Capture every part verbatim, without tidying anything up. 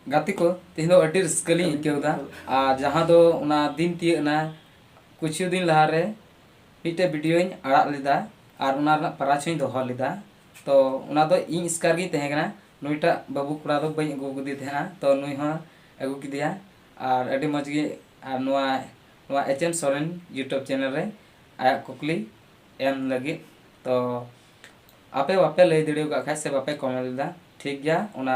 ᱜᱟᱛᱮ ᱠᱚ, ᱛᱮᱦᱮᱧ ᱫᱚ ᱟᱹᱰᱤ ᱨᱟᱹᱥᱠᱟᱹ ᱞᱤᱧ ᱟᱹᱭᱠᱟᱹᱣ ᱮᱫᱟ᱾ ᱟᱨ ᱡᱟᱦᱟᱸ ᱫᱚ ᱚᱱᱟ ᱫᱤᱱ ᱛᱤᱭᱟᱹᱜ ᱮᱱᱟ, ᱠᱤᱪᱷᱩ ᱫᱤᱱ ᱞᱟᱦᱟᱨᱮ ᱢᱤᱫᱴᱮᱡ ᱵᱷᱤᱰᱤᱭᱳᱧ ᱟᱲᱟᱜ ᱞᱮᱫᱟ, ᱟᱨ ᱚᱱᱟ ᱨᱮᱱᱟᱜ prize ᱦᱚᱸᱧ ᱫᱚᱦᱚ ᱞᱮᱫᱟ᱾ ᱛᱚ ᱚᱱᱟ ᱫᱚ ᱤᱧ ᱮᱥᱠᱟᱨ ᱜᱤᱧ ᱛᱟᱦᱮᱸ ᱠᱟᱱᱟ, ᱱᱩᱭᱴᱟᱜ ᱵᱟᱹᱵᱩ ᱠᱚᱲᱟ ᱫᱚ ᱵᱟᱹᱧ ᱟᱹᱜᱩ ᱟᱠᱟᱫᱮ ᱛᱟᱦᱮᱸᱱᱟ, ᱛᱚ ᱱᱩᱭ ᱦᱚᱸ ᱟᱹᱜᱩ ᱠᱮᱫᱮᱭᱟ᱾ ᱟᱨ ᱟᱹᱰᱤ ᱢᱚᱡᱽ ᱜᱮ, ᱟᱨ ᱱᱚᱣᱟ, ᱱᱚᱣᱟ H M Soren YouTube channel ᱨᱮ ᱟᱭᱟᱜ ᱠᱩᱠᱞᱤ ᱮᱢ ᱞᱟᱹᱜᱤᱫ᱾ ᱛᱚ ᱟᱯᱮ ᱵᱟᱯᱮ ᱞᱟᱹᱭ ᱫᱟᱲᱮ ᱟᱠᱟᱫ ᱠᱷᱟᱡ ᱥᱮ ᱵᱟᱯᱮ comment ᱞᱮᱫᱟ, ᱴᱷᱤᱠ ᱜᱮᱭᱟ, ᱚᱱᱟ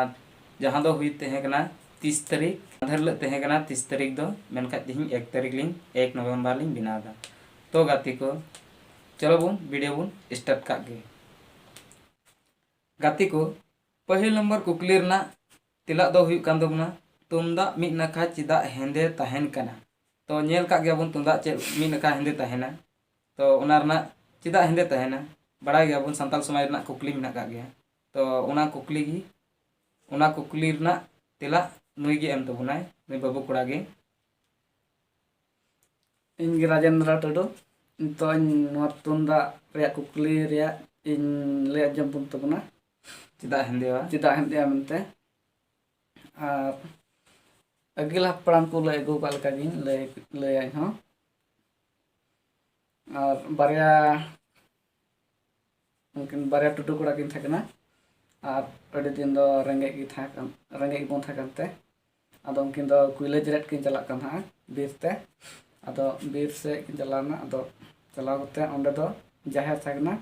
ᱡᱟᱦᱟᱸ ᱫᱚ ᱦᱩᱭ ᱛᱟᱦᱮᱸ ᱠᱟᱱᱟ ᱛᱤᱥ ᱛᱟᱹᱨᱤᱠᱷ, ᱢᱟᱫᱷᱮᱨ ᱦᱤᱞᱳᱜ ᱛᱟᱦᱮᱸ ᱠᱟᱱᱟ ᱛᱤᱥ ᱛᱟᱹᱨᱤᱠᱷ ᱫᱚ, ᱢᱮᱱᱠᱷᱟᱡ ᱛᱮᱦᱮᱧ ᱮᱠ ᱛᱟᱹᱨᱤᱠᱷ ᱞᱤᱧ, ᱮᱠ November ᱞᱤᱧ ᱵᱮᱱᱟᱣ ᱮᱫᱟ᱾ ᱛᱚ ᱜᱟᱛᱮ ᱠᱚ, ᱪᱚᱞᱚ ᱵᱚᱱ video ᱵᱚᱱ start ᱠᱟᱜ ᱜᱮ᱾ ᱜᱟᱛᱮ ᱠᱚ, ᱯᱟᱹᱦᱤᱞ ᱱᱚᱢᱵᱚᱨ ᱠᱩᱠᱞᱤ ᱨᱮᱱᱟᱜ ᱛᱮᱞᱟ ᱫᱚ ᱦᱩᱭᱩᱜ ᱠᱟᱱ ᱛᱟᱵᱚᱱᱟ, ᱛᱩᱢᱫᱟᱜ ᱢᱤᱫ ᱱᱟᱠᱷᱟ ᱪᱮᱫᱟᱜ ᱦᱮᱸᱫᱮ ᱛᱟᱦᱮᱱ ᱠᱟᱱᱟ? ᱛᱚ ᱧᱮᱞ ᱠᱟᱜ ᱜᱮᱭᱟᱵᱚᱱ ᱛᱩᱢᱫᱟᱜ ᱪᱮᱫ ᱢᱤᱫ ᱱᱟᱠᱷᱟ ᱦᱮᱸᱫᱮ ᱛᱟᱦᱮᱱᱟ᱾ ᱛᱚ ᱚᱱᱟ ᱨᱮᱱᱟᱜ ᱪᱮᱫᱟᱜ ᱦᱮᱸᱫᱮ ᱛᱟᱦᱮᱱᱟ, ᱵᱟᱲᱟᱭ ᱜᱮᱭᱟᱵᱚᱱ ᱥᱟᱱᱛᱟᱲ ᱥᱚᱢᱟᱡᱽ ᱨᱮᱱᱟᱜ ᱠᱩᱠᱞᱤ ᱢᱮᱱᱟᱜ ᱠᱟᱜ ᱜᱮᱭᱟ᱾ ᱛᱚ ᱚᱱᱟ ᱠᱩᱠᱞᱤ ᱜᱮ, ᱚᱱᱟ ᱠᱩᱠᱞᱤ ᱨᱮᱱᱟᱜ ᱛᱮᱞᱟ ᱱᱩᱭ ᱜᱮ ᱮᱢ ᱛᱟᱵᱚᱱᱟᱭ, ᱱᱩᱭ ᱵᱟᱹᱵᱩ ᱠᱚᱲᱟ ᱜᱮ᱾ ᱤᱧ ᱜᱮ ᱨᱟᱡᱮᱱᱫᱨᱚ ᱴᱩᱰᱩ᱾ ᱱᱤᱛᱚᱜ ᱤᱧ ᱱᱚᱣᱟ ᱛᱩᱢᱫᱟᱜ ᱨᱮᱭᱟᱜ ᱠᱩᱠᱞᱤ ᱨᱮᱭᱟᱜ ᱤᱧ ᱞᱟᱹᱭ ᱟᱸᱡᱚᱢ ᱵᱚᱱ ᱛᱟᱵᱚᱱᱟ᱾ ᱪᱮᱫᱟᱜ ᱦᱮᱸᱫᱮᱣᱟ? ᱪᱮᱫᱟᱜ ᱦᱮᱸᱫᱮᱭᱟ ᱢᱮᱱᱛᱮ᱾ ᱟᱨ ᱟᱹᱜᱤᱞ ᱦᱟᱯᱲᱟᱢ ᱠᱚ ᱞᱟᱹᱭ ᱟᱹᱜᱩ ᱟᱠᱟᱫ ᱞᱮᱠᱟ ᱜᱤᱧ ᱞᱟᱹᱭ, ᱞᱟᱹᱭᱟ ᱤᱧ ᱦᱚᱸ᱾ ᱟᱨ ᱵᱟᱨᱭᱟ, ᱩᱱᱠᱤᱱ ᱵᱟᱨᱭᱟ ᱴᱩᱰᱩ ᱠᱚᱲᱟ ᱠᱤᱱ ᱛᱟᱦᱮᱸ ᱠᱟᱱᱟ᱾ ᱟᱨ ᱟᱹᱰᱤ ᱫᱤᱱ ᱫᱚ ᱨᱮᱸᱜᱮᱡ ᱜᱮ ᱛᱟᱦᱮᱸ ᱠᱟᱱ, ᱨᱮᱸᱜᱮᱡ ᱜᱮᱵᱚᱱ ᱛᱟᱦᱮᱸ ᱠᱟᱱ ᱛᱮ, ᱟᱫᱚ ᱩᱱᱠᱤᱱ ᱫᱚ ᱠᱩᱭᱞᱟᱹ ᱡᱮᱨᱮᱫ ᱠᱤᱱ ᱪᱟᱞᱟᱜ ᱠᱟᱱ ᱛᱟᱦᱮᱸᱜᱼᱟ ᱵᱤᱨ ᱛᱮ᱾ ᱟᱫᱚ ᱵᱤᱨ ᱥᱮᱫ ᱠᱤᱱ ᱪᱟᱞᱟᱣ ᱮᱱᱟ᱾ ᱟᱫᱚ ᱪᱟᱞᱟᱣ ᱠᱟᱛᱮ ᱚᱸᱰᱮ ᱫᱚ ᱡᱟᱦᱮᱨ ᱛᱟᱦᱮᱸ ᱠᱟᱱᱟ᱾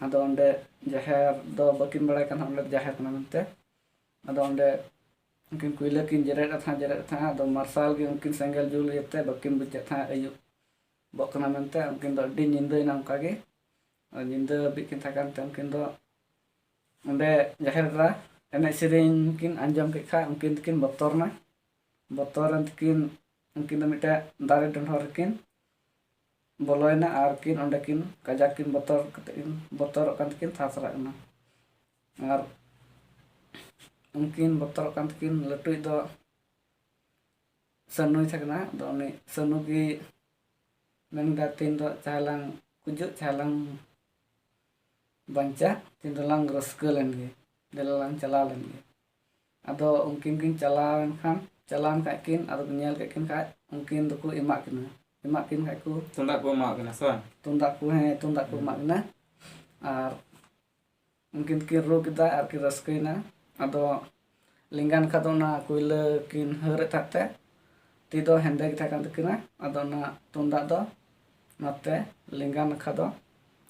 ᱟᱫᱚ ᱚᱸᱰᱮ ᱡᱟᱦᱮᱨ ᱫᱚ ᱵᱟᱹᱠᱤᱱ ᱵᱟᱲᱟᱭ ᱠᱟᱱ ᱛᱟᱦᱮᱸᱫ, ᱚᱸᱰᱮ ᱫᱚ ᱡᱟᱦᱮᱨ ᱠᱟᱱᱟ ᱢᱮᱱᱛᱮ᱾ ᱟᱫᱚ ᱚᱸᱰᱮ ᱩᱱᱠᱤᱱ ᱠᱩᱭᱞᱟᱹ ᱠᱤᱱ ᱡᱮᱨᱮᱫ ᱮᱫ ᱛᱟᱦᱮᱸᱫ, ᱡᱮᱨᱮᱫ ᱮᱫ ᱛᱟᱦᱮᱸᱫ᱾ ᱟᱫᱚ ᱢᱟᱨᱥᱟᱞ ᱜᱮ ᱩᱱᱠᱤᱱ ᱥᱮᱸᱜᱮᱞ ᱡᱩᱞ ᱤᱭᱟᱹᱛᱮ ᱵᱟᱹᱠᱤᱱ ᱵᱩᱡᱮᱫ ᱛᱟᱦᱮᱸᱫ ᱟᱹᱭᱩᱵᱚᱜ ᱠᱟᱱᱟ ᱢᱮᱱᱛᱮ᱾ ᱩᱱᱠᱤᱱ ᱫᱚ ᱟᱹᱰᱤ ᱧᱤᱫᱟᱹᱭᱮᱱᱟ ᱚᱱᱠᱟ ᱜᱮ᱾ ᱟᱨ ᱧᱤᱫᱟᱹ ᱦᱟᱹᱵᱤᱡ ᱠᱤᱱ ᱛᱟᱦᱮᱸ ᱠᱟᱱ ᱛᱮ ᱩᱱᱠᱤᱱ ᱫᱚ ᱚᱸᱰᱮ ᱡᱟᱦᱮᱨ ᱮᱨᱟ ᱮᱱᱮᱡ ᱥᱮᱨᱮᱧ ᱠᱤᱱ ᱟᱸᱡᱚᱢ ᱠᱮᱫ ᱠᱷᱟᱡ ᱩᱱᱠᱤᱱ ᱫᱚᱠᱤᱱ ᱵᱚᱛᱚᱨ ᱮᱱᱟ᱾ ᱵᱚᱛᱚᱨ ᱮᱱ ᱛᱮᱠᱤᱱ ᱩᱱᱠᱤᱱ ᱫᱚ ᱢᱤᱫᱴᱮᱡ ᱫᱟᱨᱮ ᱰᱚᱸᱰᱷᱚᱨ ᱨᱮᱠᱤᱱ ᱵᱚᱞᱚᱭᱮᱱᱟ ᱟᱨ ᱠᱤᱱ ᱚᱸᱰᱮ ᱠᱤᱱ ᱠᱟᱡᱟᱠ ᱠᱤᱱ ᱵᱚᱛᱚᱨ ᱠᱟᱛᱮ ᱠᱤᱱ ᱵᱚᱛᱚᱨᱚᱜ ᱠᱟᱱ ᱛᱮᱠᱤᱱ ᱛᱷᱟᱥᱨᱟᱜ ᱠᱟᱱᱟ᱾ ᱟᱨ ᱩᱱᱠᱤᱱ ᱵᱚᱛᱚᱨᱚᱜ ᱠᱟᱱ ᱛᱮᱠᱤᱱ ᱞᱟᱹᱴᱩᱭᱤᱡ ᱫᱚ ᱥᱟᱹᱱᱩᱭ ᱛᱟᱦᱮᱸ ᱠᱟᱱᱟ᱾ ᱟᱫᱚ ᱩᱱᱤ ᱥᱟᱹᱱᱩ ᱜᱮ ᱢᱮᱱ ᱠᱮᱫᱟ, "ᱛᱮᱦᱮᱧ ᱫᱚ ᱪᱟᱦᱮ ᱞᱟᱝ ᱜᱩᱡᱩᱜ, ᱪᱟᱦᱮ ᱞᱟᱝ ᱵᱟᱧᱪᱟᱜ, ᱛᱮᱦᱮᱧ ᱫᱚᱞᱟᱝ ᱨᱟᱹᱥᱠᱟᱹ ᱞᱮᱱ ᱜᱮ, ᱫᱮᱞᱟ ᱞᱟᱝ ᱪᱟᱞᱟᱣ ᱞᱮᱱ ᱜᱮ᱾" ᱟᱫᱚ ᱩᱱᱠᱤᱱ ᱠᱤᱱ ᱪᱟᱞᱟᱣ ᱮᱱ ᱠᱷᱟᱱ, ᱪᱟᱞᱟᱣ ᱮᱱ ᱠᱷᱟᱡ ᱠᱤᱱ, ᱟᱫᱚ ᱧᱮᱞ ᱠᱮᱫ ᱠᱤᱱ ᱠᱷᱟᱡ ᱩᱱᱠᱤᱱ ᱫᱚᱠᱚ ᱮᱢᱟᱜ ᱠᱤᱱᱟ, ᱮᱢᱟᱜ ᱠᱤᱱ ᱠᱷᱟᱡ ᱠᱚ ᱛᱩᱢᱫᱟᱜ ᱠᱚ ᱮᱢᱟᱣᱟᱜ ᱠᱤᱱᱟ ᱥᱮ ᱵᱟᱝ? ᱛᱩᱢᱫᱟᱜ ᱠᱚ, ᱦᱮᱸ, ᱛᱩᱢᱫᱟᱜ ᱠᱚ ᱮᱢᱟᱜ ᱠᱤᱱᱟ᱾ ᱟᱨ ᱩᱱᱠᱤᱱ ᱠᱤᱱ ᱨᱩ ᱠᱮᱫᱟ ᱟᱨ ᱠᱤᱱ ᱨᱟᱹᱥᱠᱟᱹᱭᱮᱱᱟ᱾ ᱟᱫᱚ ᱞᱮᱸᱜᱟ ᱱᱟᱠᱷᱟ ᱫᱚ ᱚᱱᱟ ᱠᱩᱭᱞᱟᱹ ᱠᱤᱱ ᱦᱟᱹᱨᱮᱫ ᱛᱟᱦᱮᱸᱫ ᱛᱮ, ᱛᱤ ᱫᱚ ᱦᱮᱸᱫᱮ ᱜᱮ ᱛᱟᱦᱮᱸ ᱠᱟᱱ ᱛᱟᱹᱠᱤᱱᱟ᱾ ᱟᱫᱚ ᱚᱱᱟ ᱛᱩᱢᱫᱟᱜ ᱫᱚ ᱱᱚᱛᱮ ᱞᱮᱸᱜᱟ ᱱᱟᱠᱷᱟ ᱫᱚ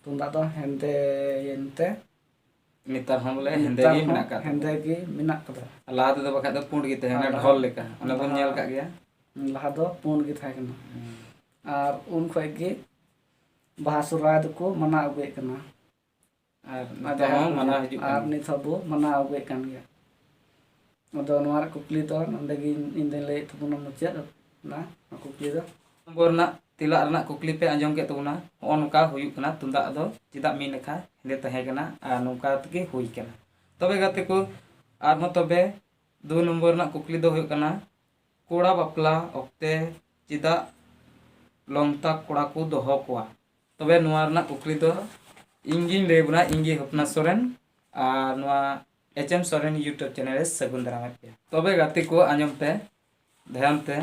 ᱛᱩᱢᱫᱟᱜ ᱫᱚ ᱦᱮᱸᱫᱮᱭᱮᱱ ᱛᱮ ᱱᱮᱛᱟᱨ ᱦᱚᱸ ᱵᱚᱞᱮ ᱦᱮᱸᱫᱮ ᱱᱮᱛᱟᱨ ᱜᱮ ᱦᱚᱸ ᱢᱮᱱᱟᱜ ᱟᱠᱟᱫ ᱦᱮᱸᱫᱮ ᱛᱟᱵᱚᱱᱟ᱾ ᱜᱮ ᱢᱮᱱᱟᱜ ᱠᱟᱫᱟ᱾ ᱞᱟᱦᱟ ᱛᱮᱫᱚ ᱵᱟᱠᱷᱟᱡ ᱫᱚ ᱯᱩᱸᱰ ᱜᱮ ᱛᱟᱦᱮᱸ ᱟᱨ ᱠᱟᱱᱟ, ᱞᱟᱦᱟ ᱰᱷᱚᱞ ᱞᱮᱠᱟ, ᱚᱱᱟ ᱵᱚᱱ ᱞᱟᱦᱟ ᱧᱮᱞ ᱠᱟᱜ ᱜᱮᱭᱟ᱾ ᱞᱟᱦᱟ ᱫᱚ ᱯᱩᱸᱰ ᱜᱮ ᱛᱟᱦᱮᱸ ᱠᱟᱱᱟ᱾ ᱦᱩᱸ᱾ ᱟᱨ ᱩᱱ ᱠᱷᱚᱡ ᱜᱮ ᱵᱟᱦᱟ ᱥᱚᱦᱨᱟᱭ ᱫᱚᱠᱚ ᱢᱟᱱᱟᱣ ᱟᱹᱜᱩᱭᱮᱫ ᱠᱟᱱᱟ᱾ ᱟᱨ ᱟᱨ ᱱᱤᱛᱚᱜ ᱡᱟᱦᱮᱨ ᱦᱚᱸ ᱯᱩᱡᱟᱹ, ᱢᱟᱱᱟᱣ ᱦᱤᱡᱩᱜ ᱟᱨ ᱠᱟᱱᱟ᱾ ᱱᱤᱛ ᱦᱚᱸ ᱵᱚ ᱢᱟᱱᱟᱣ ᱟᱹᱜᱩᱭᱮᱫ ᱠᱟᱱ ᱜᱮᱭᱟ᱾ ᱟᱫᱚ ᱱᱚᱣᱟ ᱨᱮᱭᱟᱜ ᱠᱩᱠᱞᱤ ᱫᱚ ᱱᱚᱰᱮ ᱜᱮ ᱤᱧ ᱫᱚᱧ ᱞᱟᱹᱭᱮᱫ ᱛᱟᱵᱚᱱᱟ, ᱢᱩᱪᱟᱹᱫ ᱮᱱᱟ ᱱᱚᱣᱟ ᱠᱩᱠᱞᱤ ᱫᱚ᱾ ᱱᱚᱢᱵᱚᱨ ᱨᱮᱱᱟᱜ ᱛᱮᱞᱟ ᱨᱮᱱᱟᱜ ᱠᱩᱠᱞᱤ ᱯᱮ ᱟᱸᱡᱚᱢ ᱠᱮᱫ ᱛᱟᱵᱚᱱᱟ᱾ ᱦᱚᱸᱜᱼᱚ ᱱᱚᱝᱠᱟ ᱦᱩᱭᱩᱜ ᱠᱟᱱᱟ, ᱛᱩᱢᱫᱟᱜ ᱫᱚ ᱪᱮᱫᱟᱜ ᱢᱤᱫ ᱱᱟᱠᱷᱟ ᱦᱮᱸᱫᱮ ᱛᱟᱦᱮᱸ ᱠᱟᱱᱟ ᱟᱨ ᱱᱚᱝᱠᱟ ᱛᱮᱜᱮ ᱦᱩᱭ ᱠᱟᱱᱟ᱾ ᱛᱚᱵᱮ ᱜᱟᱛᱮ ᱠᱚ, ᱟᱨᱦᱚᱸ ᱛᱚᱵᱮ ᱫᱩ ᱱᱚᱢᱵᱚᱨ ᱨᱮᱱᱟᱜ ᱠᱩᱠᱞᱤ ᱫᱚ ᱦᱩᱭᱩᱜ ᱠᱟᱱᱟ, ᱠᱚᱲᱟ ᱵᱟᱯᱞᱟ ᱚᱠᱛᱮ ᱪᱮᱫᱟᱜ ᱞᱚᱝᱛᱟ ᱠᱚᱲᱟ ᱠᱚ ᱫᱚᱦᱚ ᱠᱚᱣᱟ? ᱛᱚᱵᱮ ᱱᱚᱣᱟ ᱨᱮᱱᱟᱜ ᱠᱩᱠᱞᱤ ᱫᱚ ᱤᱧ ᱜᱤᱧ ᱞᱟᱹᱭ ᱟᱵᱚᱱᱟ, ᱤᱧ ᱜᱮ ᱦᱚᱯᱱᱟ ᱥᱚᱨᱮᱱ, ᱟᱨ ᱱᱚᱣᱟ H M Soren YouTube channel ᱨᱮ ᱥᱟᱹᱜᱩᱱ ᱫᱟᱨᱟᱢᱮᱫ ᱯᱮᱭᱟ᱾ ᱛᱚᱵᱮ ᱜᱟᱛᱮ ᱠᱚ, ᱟᱸᱡᱚᱢ ᱯᱮ ᱫᱷᱮᱭᱟᱱ ᱛᱮ,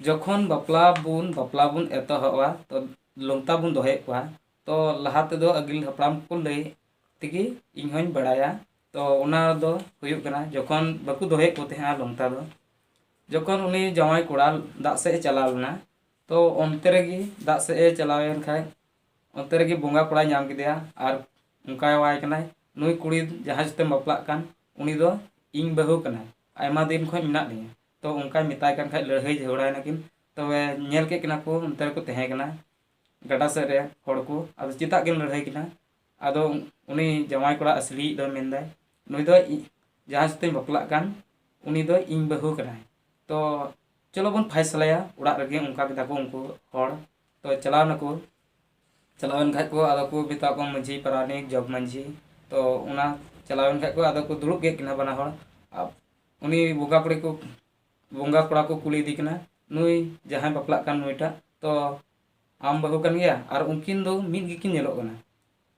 ᱡᱚᱠᱷᱚᱱ ᱵᱟᱯᱞᱟ ᱵᱚᱱ, ᱵᱟᱯᱞᱟ ᱵᱚᱱ ᱮᱛᱚᱦᱚᱵᱟ, ᱛᱚ ᱞᱚᱝᱛᱟ ᱵᱚᱱ ᱫᱚᱦᱚᱭᱮᱫ ᱠᱚᱣᱟ, ᱛᱚ ᱞᱟᱦᱟ ᱛᱮᱫᱚ ᱟᱹᱜᱤᱞ ᱦᱟᱯᱲᱟᱢ ᱠᱚ ᱞᱟᱹᱭ ᱛᱮᱜᱮ ᱤᱧ ᱦᱚᱧ ᱵᱟᱲᱟᱭᱟ᱾ ᱛᱚ ᱚᱱᱟ ᱫᱚ ᱦᱩᱭᱩᱜ ᱠᱟᱱᱟ, ᱡᱚᱠᱷᱚᱱ ᱵᱟᱠᱚ ᱫᱚᱦᱚᱭᱮᱫ ᱠᱚ ᱛᱟᱦᱮᱸᱱᱟ ᱞᱚᱝᱛᱟ ᱫᱚ, ᱡᱚᱠᱷᱚᱱ ᱩᱱᱤ ᱡᱟᱶᱟᱭ ᱠᱚᱲᱟ ᱫᱟᱜ ᱥᱮᱫ ᱮ ᱪᱟᱞᱟᱣ ᱞᱮᱱᱟ, ᱛᱚ ᱚᱱᱛᱮ ᱨᱮᱜᱮ ᱫᱟᱜ ᱥᱮᱫ ᱮ ᱪᱟᱞᱟᱣ ᱮᱱ ᱠᱷᱟᱡ, ᱚᱱᱛᱮ ᱨᱮᱜᱮ ᱵᱚᱸᱜᱟ ᱠᱚᱲᱟᱭ ᱧᱟᱢ ᱠᱮᱫᱮᱭᱟ ᱟᱨ ᱚᱱᱠᱟᱣᱟᱭ ᱠᱟᱱᱟᱭ, "ᱱᱩᱭ ᱠᱩᱲᱤ ᱡᱟᱦᱟᱸᱭ ᱥᱟᱛᱮᱢ ᱵᱟᱯᱞᱟᱜ ᱠᱟᱱ, ᱩᱱᱤ ᱫᱚ ᱤᱧ ᱵᱟᱹᱦᱩ ᱠᱟᱱᱟᱭ, ᱟᱭᱢᱟ ᱫᱤᱱ ᱠᱷᱚᱱ ᱢᱮᱱᱟᱜ ᱞᱤᱧᱟ᱾" ᱛᱚ ᱚᱱᱠᱟᱭ ᱢᱮᱛᱟᱭ ᱠᱟᱱ ᱠᱷᱟᱡ, ᱞᱟᱹᱲᱦᱟᱹᱭ ᱡᱷᱚᱜᱽᱲᱟᱭ ᱱᱟᱠᱤᱱ᱾ ᱛᱚᱵᱮ ᱧᱮᱞ ᱠᱮᱫ ᱠᱤᱱᱟ ᱠᱚ, ᱚᱱᱛᱮ ᱨᱮᱠᱚ ᱛᱟᱦᱮᱸ ᱠᱟᱱᱟ ᱜᱟᱰᱟ ᱥᱮᱫ ᱨᱮ ᱦᱚᱲ ᱠᱚ, "ᱟᱫᱚ ᱪᱮᱫᱟᱜ ᱠᱤᱱ ᱞᱟᱹᱲᱦᱟᱹᱭ ᱠᱤᱱᱟ?" ᱟᱫᱚ ᱩᱱᱤ ᱡᱟᱶᱟᱭ ᱠᱚᱲᱟ ᱟᱥᱞᱤᱭᱤᱡ ᱫᱚ ᱢᱮᱱᱫᱟᱭ, "ᱱᱩᱭ ᱫᱚ ᱤ-, ᱡᱟᱦᱟᱸᱭ ᱥᱟᱛᱮᱧ ᱵᱟᱯᱞᱟᱜ ᱠᱟᱱ, ᱩᱱᱤ ᱫᱚ ᱤᱧ ᱵᱟᱹᱦᱩ ᱠᱟᱱᱟᱭ᱾ ᱛᱚ ᱪᱚᱞᱚ ᱵᱚᱱ ᱯᱷᱟᱭᱥᱟᱞᱟᱭᱟ ᱚᱲᱟᱜ ᱨᱮᱜᱮ," ᱚᱱᱠᱟ ᱠᱮᱫᱟ ᱠᱚ ᱩᱱᱠᱩ ᱦᱚᱲ᱾ ᱛᱚ ᱪᱟᱞᱟᱣ ᱱᱟᱠᱚ, ᱪᱟᱞᱟᱣᱮᱱ ᱠᱷᱟᱡ ᱠᱚ ᱟᱫᱚ ᱠᱚ ᱢᱮᱛᱟ ᱠᱚᱣᱟ ᱢᱟᱹᱡᱷᱤ, ᱯᱟᱨᱟᱱᱤᱠ, ᱡᱚᱜᱽ ᱢᱟᱹᱡᱷᱤ᱾ ᱛᱚ ᱚᱱᱟ ᱪᱟᱞᱟᱣᱮᱱ ᱠᱷᱟᱡ ᱠᱚ ᱟᱫᱚ ᱠᱚ ᱫᱩᱲᱩᱵ ᱠᱮᱫ ᱠᱤᱱᱟ ᱵᱟᱱᱟ ᱦᱚᱲ᱾ ᱟᱨ ᱩᱱᱤ ᱵᱚᱸᱜᱟ ᱠᱩᱲᱤ ᱠᱚ, ᱵᱚᱸᱜᱟ ᱠᱚᱲᱟ ᱠᱚ ᱠᱩᱞᱤᱭᱮᱫᱮ ᱠᱟᱱᱟ, "ᱱᱩᱭ ᱡᱟᱦᱟᱸᱭ ᱵᱟᱯᱞᱟᱜ ᱠᱟᱱ ᱱᱩᱭᱴᱟᱜ, ᱛᱚ ᱟᱢ ᱵᱟᱹᱦᱩ ᱠᱟᱱ ᱜᱮᱭᱟ?" ᱟᱨ ᱩᱱᱠᱤᱱ ᱫᱚ ᱢᱤᱫ ᱜᱮᱠᱤᱱ ᱧᱮᱞᱚᱜ ᱠᱟᱱᱟ᱾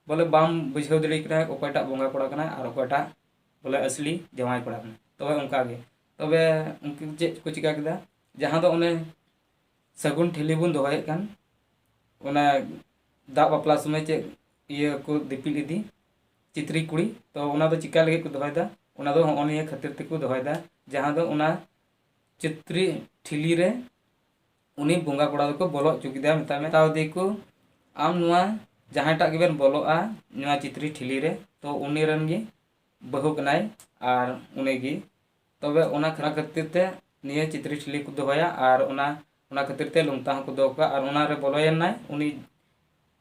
ᱵᱚᱞᱮ ᱵᱟᱢ ᱵᱩᱡᱷᱟᱹᱣ ᱫᱟᱲᱮ ᱠᱟᱱᱟ ᱚᱠᱚᱭᱴᱟᱜ ᱵᱚᱸᱜᱟ ᱠᱚᱲᱟ ᱠᱟᱱᱟᱭ ᱟᱨ ᱚᱠᱚᱭᱴᱟᱜ ᱵᱚᱞᱮ ᱟᱥᱞᱤ ᱡᱟᱶᱟᱭ ᱠᱚᱲᱟ ᱠᱟᱱᱟᱭ᱾ ᱛᱚᱵᱮ ᱚᱱᱠᱟ ᱜᱮ᱾ ᱛᱚᱵᱮ ᱩᱱᱠᱩ ᱪᱮᱫ ᱠᱚ ᱪᱤᱠᱟ ᱠᱮᱫᱟ? ᱡᱟᱦᱟᱸ ᱫᱚ ᱚᱱᱮ ᱥᱟᱹᱜᱩᱱ ᱴᱷᱤᱞᱤ ᱵᱚᱱ ᱫᱚᱦᱚᱭᱮᱫ ᱠᱟᱱ, ᱚᱱᱟ ᱫᱟᱜ ᱵᱟᱯᱞᱟ ᱥᱚᱢᱚᱭ ᱪᱮᱫ ᱤᱭᱟᱹ ᱠᱚ ᱫᱤᱯᱤᱞ ᱤᱫᱤ, ᱪᱤᱛᱨᱤ ᱠᱩᱲᱤ, ᱛᱚ ᱚᱱᱟ ᱫᱚ ᱪᱤᱠᱟ ᱞᱟᱹᱜᱤᱫ ᱠᱚ ᱫᱚᱦᱚᱭᱮᱫᱟ? ᱚᱱᱟ ᱫᱚ ᱦᱚᱸᱜᱼᱚ ᱱᱤᱭᱟᱹ ᱠᱷᱟᱹᱛᱤᱨ ᱛᱮᱠᱚ ᱫᱚᱦᱚᱭᱮᱫᱟ, ᱡᱟᱦᱟᱸ ᱫᱚ ᱚᱱᱟ ᱪᱤᱛᱨᱤ ᱴᱷᱤᱞᱤ ᱨᱮ ᱩᱱᱤ ᱵᱚᱸᱜᱟ ᱠᱚᱲᱟ ᱫᱚᱠᱚ ᱵᱚᱞᱚ ᱦᱚᱪᱚ ᱠᱮᱫᱟ, ᱢᱮᱛᱟᱭ ᱢᱮ, ᱢᱮᱛᱟᱣ ᱫᱮ ᱠᱚ, "ᱟᱢ ᱱᱚᱣᱟ ᱡᱟᱦᱟᱸᱭᱴᱟᱜ ᱜᱮᱵᱮᱱ ᱵᱚᱞᱚᱜᱼᱟ ᱱᱚᱣᱟ ᱪᱤᱛᱨᱤ ᱴᱷᱤᱞᱤ ᱨᱮ, ᱛᱚ ᱩᱱᱤ ᱨᱮᱱ ᱜᱮ ᱵᱟᱹᱦᱩ ᱠᱟᱱᱟᱭ ᱟᱨ ᱩᱱᱤ ᱜᱮ᱾" ᱛᱚᱵᱮ ᱚᱱᱟ ᱠᱷᱟᱹᱛᱤᱨ ᱛᱮ ᱱᱤᱭᱟᱹ ᱪᱤᱛᱨᱤ ᱴᱷᱤᱞᱤ ᱠᱚ ᱫᱚᱦᱚᱭᱟ ᱟᱨ ᱚᱱᱟ, ᱚᱱᱟ ᱠᱷᱟᱹᱛᱤᱨ ᱛᱮ ᱞᱚᱝᱛᱟ ᱦᱚᱸᱠᱚ ᱫᱚᱦᱚ ᱠᱟᱜᱼᱟ᱾ ᱟᱨ ᱚᱱᱟ ᱨᱮ ᱵᱚᱞᱚᱭᱮᱱᱟᱭ ᱩᱱᱤ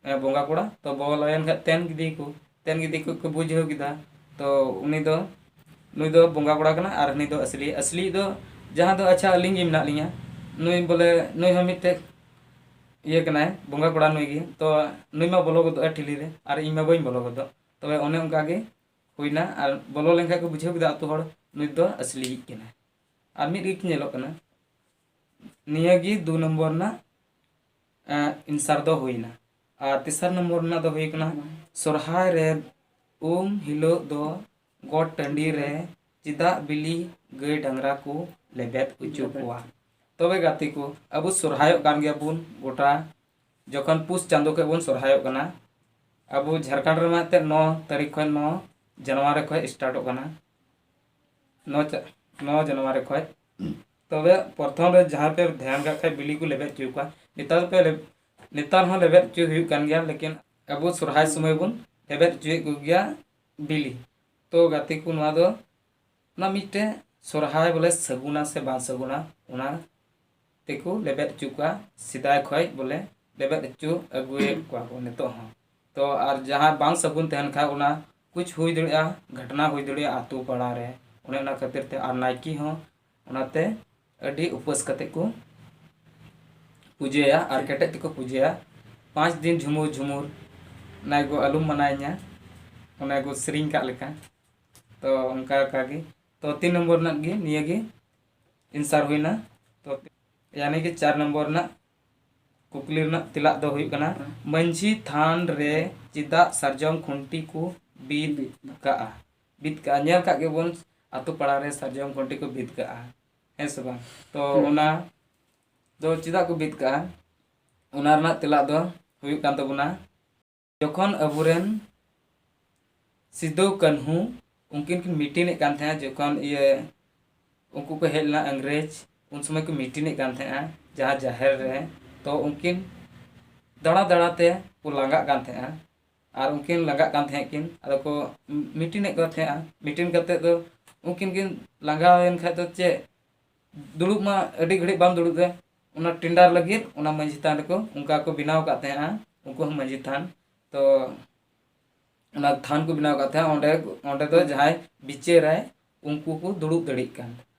ᱮ, ᱵᱚᱸᱜᱟ ᱠᱚᱲᱟ, ᱛᱚ ᱵᱚᱞᱚᱭᱮᱱ ᱠᱷᱟᱡ ᱛᱮᱱ ᱜᱤᱫᱤ ᱠᱚ, ᱛᱮᱱ ᱜᱤᱫᱤ ᱠᱚ ᱠᱚ ᱵᱩᱡᱷᱟᱹᱣ ᱠᱮᱫᱟ᱾ ᱛᱚ ᱩᱱᱤ ᱫᱚ, ᱱᱩᱭ ᱫᱚ ᱵᱚᱸᱜᱟ ᱠᱚᱲᱟ ᱠᱟᱱᱟ ᱟᱨ ᱦᱟᱹᱱᱤ ᱫᱚ ᱟᱥᱞᱤ, ᱟᱥᱞᱤ ᱫᱚ ᱡᱟᱦᱟᱸ ᱫᱚ, ᱟᱪᱪᱷᱟ, ᱟᱹᱞᱤᱧ ᱜᱮ ᱢᱮᱱᱟᱜ ᱞᱤᱧᱟ, ᱱᱩᱭ ᱵᱚᱞᱮ, ᱱᱩᱭ ᱦᱚᱸ ᱢᱤᱫᱴᱮᱡ ᱤᱭᱟᱹ ᱠᱟᱱᱟᱭ, ᱵᱚᱸᱜᱟ ᱠᱚᱲᱟ ᱱᱩᱭ ᱜᱮ, ᱛᱚ ᱱᱩᱭ ᱢᱟ ᱵᱚᱞᱚ ᱜᱚᱫᱚᱜᱼᱟ ᱴᱷᱤᱞᱤ ᱨᱮ ᱟᱨ ᱤᱧ ᱢᱟ ᱵᱟᱹᱧ ᱵᱚᱞᱚ ᱜᱚᱫᱚᱜ᱾ ᱛᱚᱵᱮ ᱚᱱᱮ ᱚᱱᱠᱟ ᱜᱮ ᱦᱩᱭᱱᱟ᱾ ᱟᱨ ᱵᱚᱞᱚ ᱞᱮᱱᱠᱷᱟᱡ ᱠᱚ ᱵᱩᱡᱷᱟᱹᱣ ᱠᱮᱫᱟ ᱟᱹᱛᱩ ᱦᱚᱲ, ᱱᱩᱭ ᱫᱚ ᱟᱥᱞᱤᱭᱤᱡ ᱠᱟᱱᱟᱭ᱾ ᱟᱨ ᱢᱤᱫ ᱜᱮᱠᱤᱱ ᱧᱮᱞᱚᱜ ᱠᱟᱱᱟ᱾ ᱱᱤᱭᱟᱹ ᱜᱮ ᱫᱩ ᱱᱚᱢᱵᱚᱨ ᱨᱮᱱᱟᱜ, ᱮᱸ, ᱟᱱᱥᱟᱨ ᱫᱚ ᱦᱩᱭᱱᱟ᱾ ᱟᱨ ᱛᱮᱥᱟᱨ ᱱᱚᱢᱵᱚᱨ ᱨᱮᱱᱟᱜ ᱫᱚ ᱦᱩᱭ ᱠᱟᱱᱟ, ᱥᱚᱨᱦᱟᱭ ᱨᱮ ᱩᱢ ᱦᱤᱞᱳᱜ ᱫᱚ ᱜᱚᱴ ᱴᱟᱺᱰᱤ ᱨᱮ ᱪᱮᱫᱟᱜ ᱵᱤᱞᱤ ᱜᱟᱹᱭ ᱰᱟᱝᱨᱟ ᱠᱚ ᱞᱮᱵᱮᱫ ᱦᱚᱪᱚ ᱠᱚᱣᱟ? ᱛᱚᱵᱮ ᱜᱟᱛᱮ ᱠᱚ, ᱟᱵᱚ ᱥᱚᱨᱦᱟᱭᱚᱜ ᱠᱟᱱ ᱜᱮᱭᱟᱵᱚᱱ ᱜᱚᱴᱟ, ᱡᱚᱠᱷᱚᱱ ᱯᱩᱥ ᱪᱟᱸᱫᱳ ᱠᱷᱚᱱ ᱵᱚᱱ ᱥᱚᱨᱦᱟᱭᱚᱜ ᱠᱟᱱᱟ᱾ ᱟᱵᱚ ᱡᱷᱟᱲᱠᱷᱚᱸᱰ ᱨᱮᱢᱟ ᱮᱱᱛᱮᱫ ᱱᱚ ᱛᱟᱹᱨᱤᱠᱷ ᱠᱷᱚᱱ, ᱱᱚ ᱡᱟᱱᱩᱣᱟᱨᱤ ᱠᱷᱚᱱ ᱥᱴᱟᱨᱴᱚᱜ ᱠᱟᱱᱟ, ᱱᱚ ᱪᱟ-, ᱱᱚ ᱡᱟᱱᱩᱣᱟᱨᱤ ᱠᱷᱚᱱ᱾ ᱛᱚᱵᱮ ᱯᱨᱚᱛᱷᱚᱢ ᱨᱮ ᱡᱟᱦᱟᱸ ᱯᱮ ᱫᱷᱮᱭᱟᱱ ᱠᱟᱜ ᱠᱷᱟᱡ, ᱵᱤᱞᱤ ᱠᱚ ᱞᱮᱵᱮᱫ ᱦᱚᱪᱚ ᱠᱚᱣᱟ᱾ ᱱᱮᱛᱟᱨ ᱯᱮ ᱞᱮᱵ-, ᱱᱮᱛᱟᱨ ᱦᱚᱸ ᱞᱮᱵᱮᱫ ᱦᱚᱪᱚ ᱦᱩᱭᱩᱜ ᱠᱟᱱ ᱜᱮᱭᱟ, ᱞᱮᱠᱤᱱ ᱟᱵᱚ ᱥᱚᱨᱦᱟᱭ ᱥᱚᱢᱚᱭ ᱵᱚᱱ ᱞᱮᱵᱮᱫ ᱦᱚᱪᱚᱭᱮᱫ ᱠᱚᱜᱮᱭᱟ ᱵᱤᱞᱤ᱾ ᱛᱚ ᱜᱟᱛᱮ ᱠᱚ, ᱱᱚᱣᱟ ᱫᱚ ᱚᱱᱟ ᱢᱤᱫᱴᱮᱱ ᱥᱚᱨᱦᱟᱭ ᱵᱚᱞᱮ ᱥᱟᱹᱜᱩᱱᱟ ᱥᱮ ᱵᱟᱝ ᱥᱟᱹᱜᱩᱱᱟ, ᱚᱱᱟ ᱛᱮᱠᱚ ᱞᱮᱵᱮᱫ ᱦᱚᱪᱚ ᱠᱚᱣᱟ, ᱥᱮᱫᱟᱭ ᱠᱷᱚᱡ ᱵᱚᱞᱮ ᱞᱮᱵᱮᱫ ᱦᱚᱪᱚ ᱟᱹᱜᱩᱭᱮᱫ ᱠᱚᱣᱟ ᱠᱚ ᱱᱤᱛᱚᱜ ᱦᱚᱸ᱾ ᱛᱚ ᱟᱨ ᱡᱟᱦᱟᱸ ᱵᱟᱝ ᱥᱟᱹᱜᱩᱱ ᱛᱟᱦᱮᱱ ᱠᱷᱟᱡ, ᱚᱱᱟ ᱠᱩᱪ ᱦᱩᱭ ᱫᱟᱲᱮᱭᱟᱜᱼᱟ, ᱜᱷᱚᱴᱚᱱᱟ ᱦᱩᱭ ᱫᱟᱲᱮᱭᱟᱜᱼᱟ ᱟᱛᱳ ᱯᱟᱲᱟ ᱨᱮ᱾ ᱚᱱᱮ ᱚᱱᱟ ᱠᱷᱟᱹᱛᱤᱨ ᱛᱮ, ᱟᱨ ᱱᱟᱭᱠᱮ ᱦᱚᱸ ᱚᱱᱟᱛᱮ ᱟᱹᱰᱤ ᱩᱯᱟᱹᱥ ᱠᱟᱛᱮ ᱠᱚ ᱯᱩᱡᱟᱹᱭᱟ ᱟᱨ ᱠᱮᱴᱮᱡ ᱛᱮᱠᱚ ᱯᱩᱡᱟᱹᱭᱟ᱾ ᱯᱟᱸᱪ ᱫᱤᱱ ᱡᱷᱩᱢᱩᱨ ᱡᱷᱩᱢᱩᱨ, ᱱᱟᱭ ᱜᱚ ᱟᱞᱚᱢ ᱢᱟᱱᱟᱭᱤᱧᱟ, ᱚᱱᱟ ᱠᱚ ᱥᱮᱨᱮᱧ ᱠᱟᱜ ᱞᱮᱠᱟ᱾ ᱛᱚ ᱚᱱᱠᱟ ᱠᱟᱜᱮ, ᱛᱚ ᱛᱤᱱ ᱱᱚᱢᱵᱚᱨ ᱨᱮᱱᱟᱜ ᱜᱮ ᱱᱤᱭᱟᱹ ᱜᱮ ᱟᱱᱥᱟᱨ ᱦᱩᱭᱱᱟ᱾ ᱛᱚ ᱭᱟᱱᱤ ᱠᱤ ᱪᱟᱨ ᱱᱚᱢᱵᱚᱨ ᱨᱮᱱᱟᱜ ᱠᱩᱠᱞᱤ ᱨᱮᱱᱟᱜ ᱛᱮᱞᱟ ᱫᱚ ᱦᱩᱭᱩᱜ ᱠᱟᱱᱟ, ᱢᱟᱹᱡᱷᱤ ᱛᱷᱟᱱ ᱨᱮ ᱪᱮᱫᱟᱜ ᱥᱟᱨᱡᱚᱢ ᱠᱷᱩᱱᱴᱤ ᱠᱚ ᱵᱤᱫ ᱠᱟᱜᱼᱟ? ᱵᱤᱫ ᱠᱟᱜᱼᱟ, ᱧᱮᱞ ᱠᱟᱜ ᱜᱮᱵᱚᱱ, ᱟᱛᱳ ᱯᱟᱲᱟ ᱨᱮ ᱥᱟᱨᱡᱚᱢ ᱠᱷᱩᱱᱴᱤ ᱠᱚ ᱵᱤᱫ ᱠᱟᱜᱼᱟ, ᱦᱮᱸ ᱥᱮ ᱵᱟᱝ? ᱛᱚ ᱦᱩᱸ᱾ ᱚᱱᱟ ᱫᱚ ᱪᱮᱫᱟᱜ ᱠᱚ ᱵᱤᱫ ᱠᱟᱜᱼᱟ? ᱚᱱᱟ ᱨᱮᱱᱟᱜ ᱛᱮᱞᱟ ᱫᱚ ᱦᱩᱭᱩᱜ ᱠᱟᱱ ᱛᱟᱵᱚᱱᱟ, ᱡᱚᱠᱷᱚᱱ ᱟᱵᱚᱨᱮᱱ ᱥᱤᱫᱩ ᱠᱟᱹᱱᱦᱩ ᱩᱱᱠᱤᱱ ᱠᱤᱱ ᱢᱤᱴᱤᱝ ᱮᱫ ᱠᱟᱱ ᱛᱟᱦᱮᱸᱜᱼᱟ, ᱡᱚᱠᱷᱚᱱ ᱤᱭᱟᱹ ᱩᱱᱠᱩ ᱠᱚ ᱦᱮᱡ ᱞᱮᱱᱟ ᱤᱝᱨᱮᱡᱽ, ᱩᱱ ᱥᱚᱢᱚᱭ ᱠᱚ ᱢᱤᱴᱤᱝ ᱮᱫ ᱠᱟᱱ ᱛᱟᱦᱮᱸᱜᱼᱟ ᱡᱟᱦᱟᱸ ᱡᱟᱦᱮᱨ ᱨᱮ, ᱛᱚ ᱩᱱᱠᱤᱱ ᱫᱟᱬᱟ ᱫᱟᱬᱟ ᱛᱮ ᱠᱚ ᱞᱟᱸᱜᱟᱜ ᱠᱟᱱ ᱛᱟᱦᱮᱸᱜᱼᱟ᱾ ᱟᱨ ᱩᱱᱠᱤᱱ ᱞᱟᱸᱜᱟᱜ ᱠᱟᱱ ᱛᱟᱦᱮᱸᱜ ᱠᱤᱱ, ᱟᱫᱚ ᱠᱚ ᱢᱤᱴᱤᱝ ᱮᱫ ᱠᱚ ᱛᱟᱦᱮᱸᱜᱼᱟ᱾ ᱢᱤᱴᱤᱝ ᱠᱟᱛᱮᱫ ᱫᱚ ᱩᱱᱠᱤᱱ ᱠᱤᱱ ᱞᱟᱸᱜᱟᱣᱮᱱ ᱠᱷᱟᱡ ᱫᱚ ᱪᱮᱫ, ᱫᱩᱲᱩᱵ ᱢᱟ ᱟᱹᱰᱤ ᱜᱷᱟᱹᱲᱤᱡ ᱵᱟᱢ ᱫᱩᱲᱩᱵ ᱫᱟ, ᱚᱱᱟ ᱴᱮᱱᱰᱟᱨ ᱞᱟᱹᱜᱤᱫ ᱚᱱᱟ ᱢᱟᱹᱡᱷᱤ ᱛᱷᱟᱱ ᱨᱮᱠᱚ ᱚᱱᱠᱟ ᱠᱚ ᱵᱮᱱᱟᱣ ᱟᱠᱟᱫ ᱛᱟᱦᱮᱸᱜᱼᱟ, ᱩᱱᱠᱩ ᱦᱚᱸ ᱢᱟᱹᱡᱷᱤ ᱛᱷᱟᱱ᱾ ᱛᱚ ᱚᱱᱟ ᱛᱷᱟᱱ ᱠᱚ ᱵᱮᱱᱟᱣ ᱟᱠᱟᱫ ᱛᱟᱦᱮᱸᱜᱼᱟ, ᱚᱸᱰᱮ, ᱚᱸᱰᱮ ᱫᱚ ᱡᱟᱦᱟᱸᱭ ᱵᱤᱪᱟᱹᱨᱟᱭ ᱩᱱᱠᱩ ᱠᱚ ᱫᱩᱲᱩᱵ ᱫᱟᱲᱮᱭᱟᱜ ᱠᱟᱱ᱾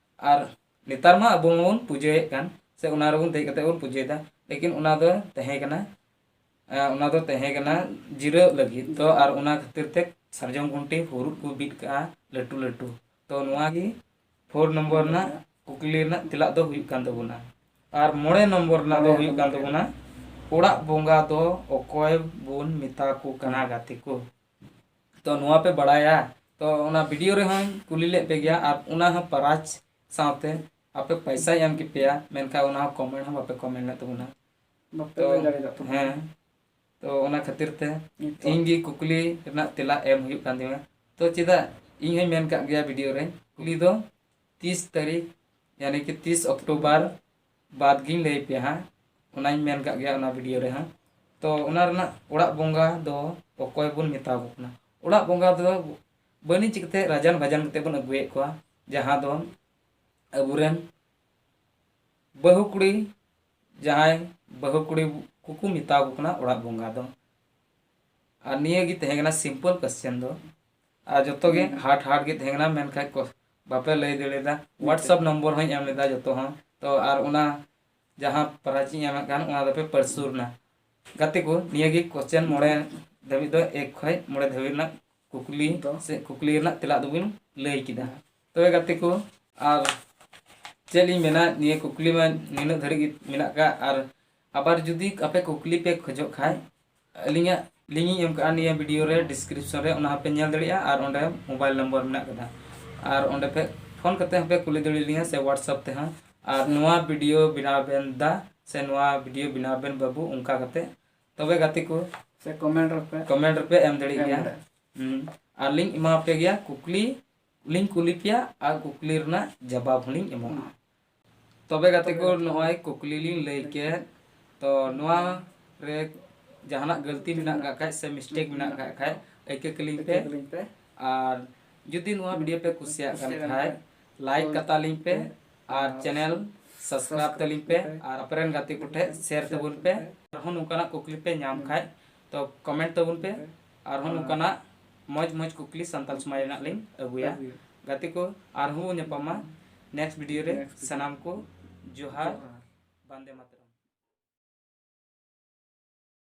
ᱟᱨ ᱱᱮᱛᱟᱨ ᱢᱟ ᱟᱵᱚ ᱢᱟᱵᱚᱱ ᱯᱩᱡᱟᱹᱭᱮᱫ ᱠᱟᱱ, ᱥᱮ ᱚᱱᱟ ᱨᱮᱵᱚᱱ ᱫᱮᱡ ᱠᱟᱛᱮ ᱵᱚᱱ ᱯᱩᱡᱟᱹᱭᱮᱫᱟ, ᱞᱮᱠᱤᱱ ᱚᱱᱟ ᱫᱚ ᱛᱟᱦᱮᱸ ᱠᱟᱱᱟ, ᱮ, ᱚᱱᱟ ᱫᱚ ᱛᱟᱦᱮᱸ ᱠᱟᱱᱟ ᱡᱤᱨᱟᱹᱜ ᱞᱟᱹᱜᱤᱫ᱾ ᱛᱚ ᱟᱨ ᱚᱱᱟ ᱠᱷᱟᱹᱛᱤᱨ ᱛᱮ ᱥᱟᱨᱡᱚᱢ ᱠᱷᱩᱱᱴᱤ ᱦᱩᱨᱩᱫ ᱠᱚ ᱵᱤᱫ ᱠᱟᱜᱼᱟ ᱞᱟᱹᱴᱩ ᱞᱟᱹᱴᱩ᱾ ᱛᱚ ᱱᱚᱣᱟ ᱜᱮ ᱯᱷᱳᱨ ᱱᱚᱢᱵᱚᱨ ᱨᱮᱱᱟᱜ ᱠᱩᱠᱞᱤ ᱨᱮᱱᱟᱜ ᱛᱮᱞᱟ ᱫᱚ ᱦᱩᱭᱩᱜ ᱠᱟᱱ ᱛᱟᱵᱚᱱᱟ᱾ ᱟᱨ ᱢᱚᱬᱮ ᱱᱚᱢᱵᱚᱨ ᱨᱮᱱᱟᱜ ᱫᱚ ᱦᱩᱭᱩᱜ ᱠᱟᱱ ᱛᱟᱵᱚᱱᱟ, ᱚᱲᱟᱜ ᱵᱚᱸᱜᱟ ᱫᱚ ᱚᱠᱚᱭ ᱵᱚᱱ ᱢᱮᱛᱟ ᱠᱚ ᱠᱟᱱᱟ ᱜᱟᱛᱮ ᱠᱚ? ᱛᱚ ᱱᱚᱣᱟ ᱯᱮ ᱵᱟᱲᱟᱭᱟ? ᱛᱚ ᱚᱱᱟ ᱵᱷᱤᱰᱤᱭᱳ ᱨᱮᱦᱚᱸᱧ ᱠᱩᱞᱤ ᱞᱮᱫ ᱯᱮ ᱜᱮᱭᱟ, ᱟᱨ ᱚᱱᱟ ᱦᱚᱸ ᱯᱨᱟᱭᱤᱡᱽ ᱥᱟᱶᱛᱮ ᱟᱯᱮ ᱯᱚᱭᱥᱟᱧ ᱮᱢ ᱠᱮᱯᱮᱭᱟ, ᱢᱮᱱᱠᱷᱟᱱ ᱚᱱᱟ ᱦᱚᱸ ᱠᱚᱢᱮᱱᱴ ᱦᱚᱸ ᱵᱟᱯᱮ ᱠᱚᱢᱮᱱᱴ ᱞᱮᱫ ᱛᱟᱵᱚᱱᱟ᱾ ᱵᱟᱯᱮ ᱛᱚ, ᱞᱟᱹᱭ ᱫᱟᱲᱮᱭᱟᱫᱟ ᱛᱚ᱾ ᱦᱮᱸ, ᱛᱚ ᱚᱱᱟ ᱠᱷᱟᱹᱛᱤᱨ ᱛᱮ ᱱᱤᱛᱚᱜ ᱤᱧ ᱜᱮ ᱠᱩᱠᱞᱤ ᱨᱮᱱᱟᱜ ᱛᱮᱞᱟ ᱮᱢ ᱦᱩᱭᱩᱜ ᱠᱟᱱ ᱛᱤᱧᱟᱹ᱾ ᱛᱚ ᱪᱮᱫᱟᱜ, ᱤᱧ ᱦᱚᱸᱧ ᱢᱮᱱ ᱠᱟᱜ ᱜᱮᱭᱟ ᱵᱷᱤᱰᱤᱭᱳ ᱨᱮ, ᱠᱩᱠᱞᱤ ᱫᱚ ᱛᱤᱥ ᱛᱟᱹᱨᱤᱠᱷ, ᱭᱟᱱᱤ ᱠᱤ ᱛᱤᱥ ᱚᱠᱴᱳᱵᱚᱨ ᱵᱟᱫᱽ ᱜᱤᱧ ᱞᱟᱹᱭ ᱯᱮᱭᱟ ᱦᱟᱸᱜ, ᱚᱱᱟᱧ ᱢᱮᱱ ᱠᱟᱜ ᱜᱮᱭᱟ ᱚᱱᱟ ᱵᱷᱤᱰᱤᱭᱳ ᱨᱮᱦᱚᱸ᱾ ᱛᱚ ᱚᱱᱟ ᱨᱮᱱᱟᱜ ᱚᱲᱟᱜ ᱵᱚᱸᱜᱟ ᱫᱚ ᱚᱠᱚᱭ ᱵᱚᱱ ᱢᱮᱛᱟ ᱠᱚ ᱠᱟᱱᱟ? ᱚᱲᱟᱜ ᱵᱚᱸᱜᱟ ᱫᱚ ᱵᱟᱹᱱᱤᱡᱽ ᱠᱟᱛᱮ, ᱨᱟᱡᱟᱱ ᱵᱟᱡᱟᱱ ᱠᱟᱛᱮ ᱵᱚᱱ ᱟᱹᱜᱩᱭᱮᱫ ᱠᱚᱣᱟ, ᱡᱟᱦᱟᱸ ᱫᱚ ᱟᱵᱚᱨᱮᱱ ᱵᱟᱹᱦᱩ ᱠᱩᱲᱤ, ᱡᱟᱦᱟᱸᱭ ᱵᱟᱹᱦᱩ ᱠᱩᱲᱤ ᱠᱚᱠᱚ ᱢᱮᱛᱟ ᱠᱚ ᱠᱟᱱᱟ ᱚᱲᱟᱜ ᱵᱚᱸᱜᱟ ᱫᱚ᱾ ᱟᱨ ᱱᱤᱭᱟᱹ ᱜᱮ ᱛᱟᱦᱮᱸ ᱠᱟᱱᱟ ᱥᱤᱢᱯᱚᱞ ᱠᱚᱥᱪᱮᱱ ᱫᱚ᱾ ᱟᱨ ᱡᱚᱛᱚ ᱜᱮ ᱦᱩᱸ᱾ ᱦᱟᱨᱰ ᱦᱟᱨᱰ ᱜᱮ ᱛᱟᱦᱮᱸ ᱠᱟᱱᱟ, ᱢᱮᱱᱠᱷᱟᱡ ᱠᱚ ᱵᱟᱯᱮ ᱞᱟᱹᱭ ᱫᱟᱲᱮᱭᱟᱫᱟ᱾ ᱢᱤᱫᱴᱮᱡ᱾ WhatsApp ᱱᱚᱢᱵᱚᱨ ᱦᱚᱸᱧ ᱮᱢ ᱞᱮᱫᱟ ᱡᱚᱛᱚ ᱦᱚᱸ᱾ ᱛᱚ ᱟᱨ ᱚᱱᱟ ᱡᱟᱦᱟᱸ ᱯᱨᱟᱭᱤᱡᱽ ᱤᱧ ᱮᱢᱮᱫ ᱠᱟᱱ, ᱚᱱᱟ ᱫᱚᱯᱮ ᱯᱟᱹᱨᱥᱩᱨ ᱱᱟ᱾ ᱜᱟᱛᱮ ᱠᱚ, ᱱᱤᱭᱟᱹ ᱜᱮ ᱠᱚᱥᱪᱮᱱ ᱢᱚᱬᱮ ᱫᱷᱟᱹᱵᱤᱡ ᱫᱚ, ᱮᱠ ᱠᱷᱚᱡ ᱢᱚᱬᱮ ᱫᱷᱟᱹᱵᱤᱡ ᱨᱮᱱᱟᱜ ᱠᱩᱠᱞᱤ ᱫᱚ᱾ ᱥᱮ ᱠᱩᱠᱞᱤ ᱨᱮᱱᱟᱜ ᱛᱮᱞᱟ ᱫᱚᱵᱤᱱ ᱞᱟᱹᱭ ᱠᱮᱫᱟ᱾ ᱛᱚᱵᱮ ᱜᱟᱛᱮ ᱠᱚ, ᱟᱨ ᱪᱮᱫ ᱞᱤᱧ ᱢᱮᱱᱟ, ᱱᱤᱭᱟᱹ ᱠᱩᱠᱞᱤ ᱢᱟ ᱱᱤᱱᱟᱹᱜ ᱫᱷᱟᱹᱨᱤᱡ ᱜᱮ ᱢᱮᱱᱟᱜ ᱠᱟᱜ᱾ ᱟᱨ ᱟᱵᱟᱨ ᱡᱩᱫᱤ ᱟᱯᱮ ᱠᱩᱠᱞᱤ ᱯᱮ ᱠᱷᱚᱡᱚᱜ ᱠᱷᱟᱡ, ᱟᱹᱞᱤᱧᱟᱜ link ᱤᱧ ᱮᱢ ᱠᱟᱜᱼᱟ ᱱᱤᱭᱟᱹ ᱵᱷᱤᱰᱤᱭᱳ ᱨᱮ, description ᱨᱮ, ᱚᱱᱟ ᱦᱚᱸᱯᱮ ᱧᱮᱞ ᱫᱟᱲᱮᱭᱟᱜᱼᱟ᱾ ᱟᱨ ᱚᱸᱰᱮ mobile number ᱢᱮᱱᱟᱜ ᱠᱟᱫᱟ᱾ ᱟᱨ ᱚᱸᱰᱮ ᱯᱮ ᱯᱷᱳᱱ ᱠᱟᱛᱮ ᱦᱚᱸᱯᱮ ᱠᱩᱞᱤ ᱫᱟᱲᱮᱭᱟᱞᱤᱧᱟ ᱥᱮ WhatsApp ᱛᱮᱦᱚᱸ᱾ ᱟᱨ ᱱᱚᱣᱟ ᱵᱷᱤᱰᱤᱭᱳ ᱵᱮᱱᱟᱣ ᱵᱮᱱ ᱫᱟ ᱥᱮ ᱱᱚᱣᱟ ᱵᱷᱤᱰᱤᱭᱳ ᱵᱮᱱᱟᱣ ᱵᱮᱱ ᱵᱟᱹᱵᱩ, ᱚᱱᱠᱟ ᱠᱟᱛᱮ᱾ ᱛᱚᱵᱮ ᱜᱟᱛᱮ ᱠᱚ, ᱥᱮ ᱠᱚᱢᱮᱱᱴ ᱨᱮᱯᱮ ᱠᱚᱢᱮᱱᱴ ᱨᱮᱯᱮ ᱮᱢ ᱫᱟᱲᱮᱭᱟᱜ ᱮᱢ ᱜᱮᱭᱟ᱾ ᱫᱟᱲᱮᱭᱟᱜᱼᱟ᱾ ᱦᱩᱸ᱾ ᱟᱨ ᱞᱤᱧ ᱮᱢᱟ ᱯᱮ ᱜᱮᱭᱟ ᱠᱩᱠᱞᱤ, ᱞᱤᱧ ᱠᱩᱞᱤ ᱯᱮᱭᱟ ᱟᱨ ᱠᱩᱠᱞᱤ ᱨᱮᱱᱟᱜ ᱡᱟᱵᱟᱵ ᱦᱚᱸᱞᱤᱧ ᱮᱢᱚᱜᱼᱟ᱾ ᱛᱚᱵᱮ ᱜᱟᱛᱮ ᱠᱚ, ᱱᱚᱜᱼᱚᱭ ᱠᱩᱠᱞᱤ ᱞᱤᱧ ᱞᱟᱹᱭ ᱠᱮᱫ, ᱛᱚ ᱱᱚᱣᱟ ᱨᱮ ᱡᱟᱦᱟᱱᱟᱜ ᱜᱟᱹᱞᱛᱤ ᱢᱮᱱᱟᱜ ᱠᱟᱜ ᱠᱷᱟᱡ ᱥᱮ ᱢᱤᱥᱴᱮᱠ ᱢᱮᱱᱟᱜ ᱠᱟᱜ ᱠᱷᱟᱡ ᱟᱹᱭᱠᱟᱹ ᱠᱟᱹᱞᱤᱧ ᱯᱮ᱾ ᱠᱩᱞᱤᱧ ᱯᱮ᱾ ᱟᱨ ᱡᱩᱫᱤ ᱱᱚᱣᱟ ᱵᱷᱤᱰᱤᱭᱳ ᱯᱮ ᱠᱩᱥᱤᱭᱟᱜ ᱠᱟᱱ ᱠᱩᱥᱤᱭᱟᱜ ᱠᱟᱱ ᱠᱷᱟᱡ ᱠᱷᱟᱡ ᱞᱟᱭᱤᱠ ᱟᱨ ᱠᱟᱛᱟᱞᱤᱧ ᱯᱮ ᱟᱨ ᱟᱨ ᱪᱮᱱᱮᱞ ᱥᱟᱵᱥᱠᱨᱟᱭᱤᱵ ᱛᱟᱹᱞᱤᱧ ᱯᱮ ᱯᱮ᱾ ᱟᱨ ᱟᱯᱮ ᱨᱮᱱ ᱜᱟᱛᱮ ᱠᱚᱴᱷᱮᱱ ᱥᱮᱭᱟᱨ ᱛᱟᱵᱚᱱ ᱯᱮ᱾ ᱟᱨᱦᱚᱸ ᱱᱚᱝᱠᱟᱱᱟᱜ ᱠᱩᱠᱞᱤ ᱯᱮ ᱧᱟᱢ ᱠᱷᱟᱡ ᱛᱚ ᱠᱚᱢᱮᱱᱴ ᱛᱟᱵᱚᱱ ᱯᱮ᱾ ᱟᱨᱦᱚᱸ ᱟᱨ ᱱᱚᱝᱠᱟᱱᱟᱜ ᱢᱚᱡᱽ ᱢᱚᱡᱽ ᱠᱩᱠᱞᱤ ᱥᱟᱱᱛᱟᱲ ᱥᱚᱢᱟᱡᱽ ᱨᱮᱱᱟᱜ ᱞᱤᱧ ᱟᱹᱜᱩᱭᱟ᱾ ᱟᱹᱜᱩᱭᱟ᱾ ᱜᱟᱛᱮ ᱠᱚ, ᱟᱨᱦᱚᱸ ᱵᱚᱱ ᱧᱟᱯᱟᱢᱟ ᱱᱮᱠᱥᱴ ᱵᱷᱤᱰᱤᱭᱳ ᱨᱮ᱾ Next video᱾ ᱥᱟᱱᱟᱢ ᱠᱚ ᱡᱚᱦᱟᱨ᱾ ᱡᱚᱦᱟᱨ᱾ ᱵᱟᱱᱫᱮ ᱢᱟᱛᱨᱚᱢ᱾